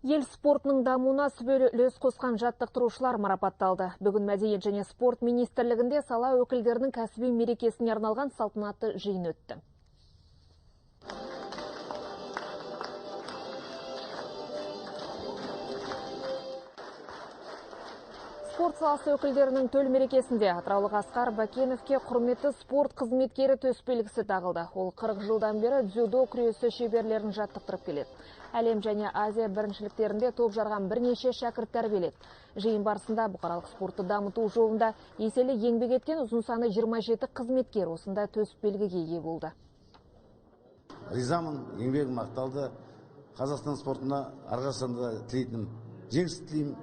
Ел спортының дамуына сүбелі үлес қосқан жаттықтырушылар марапатталды. Бүгін Мәдениет және спорт министрлігінде сала өкілдерінің кәсіби мерекесіне арналған салтанатты жиын өтті. Спорт саласы өкілдерінің төл мерекесінде атыраулық Асқар Бакеновке құрметті спорт қызметкері төсбелгісі тағылды. Ол 40 жылдан бері дзюдо күресі шеберлерін жаттықтырып келеді. Әлем және Азия біріншіліктерінде топ жарған бірнеше шәкірт тәрбиеледі. Жиын барысында бұқаралық спортты дамыту жолында еселі еңбек еткен ұзын саны 27 қызметкер осында төсбелгіге ие болды. Ризамын, еңбегім ақталды. Қазақстан спортына әрқашанда тілейтінім жеңіс тілеймін.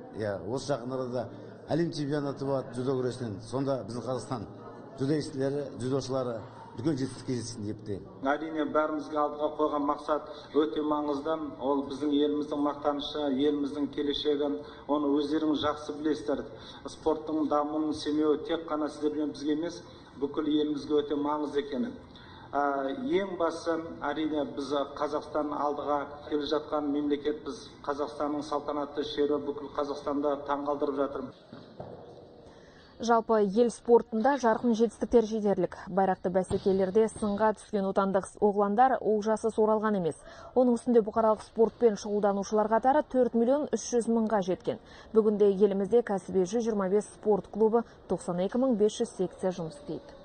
Осы жақын арада әлем чемпионаты болады дзюдо күресінен. Сонда біздің Қазақстан дзюдоистлері, дзюдошылары үлкен жетістікке жетсін деп тілеймін. Әрине, бәрімізге алдыға қойған мақсат өте маңызды. Ол біздің еліміздің мақтанышы, еліміздің келешегі. Оны өздеріңіз жақсы білесіздер. Спорттың дамуының семеуі тек қана сіздер мен бізге емес, бүкіл елімізге өте маңызды екенін. Ең басы, әрине, біз Қазақстан алдыға келе жатқан мемлекетпіз. Қазақстанның салтанатты шеруі бүкіл Қазақстанда таңғалдырып жатыр. Жалпы ел спортында жарқын жетістіктер жетерлік. Байрақты бәсекелерде сынға түскен отандық оғландар олжасыз оралған емес. Оның үстінде бұқаралық спортпен шұғылданушылар қатары 4 миллион 300 мыңға жеткен. Бүгінде елімізде кәсіби 125 спорт клубы, 92 500 секция жұмыс істейді.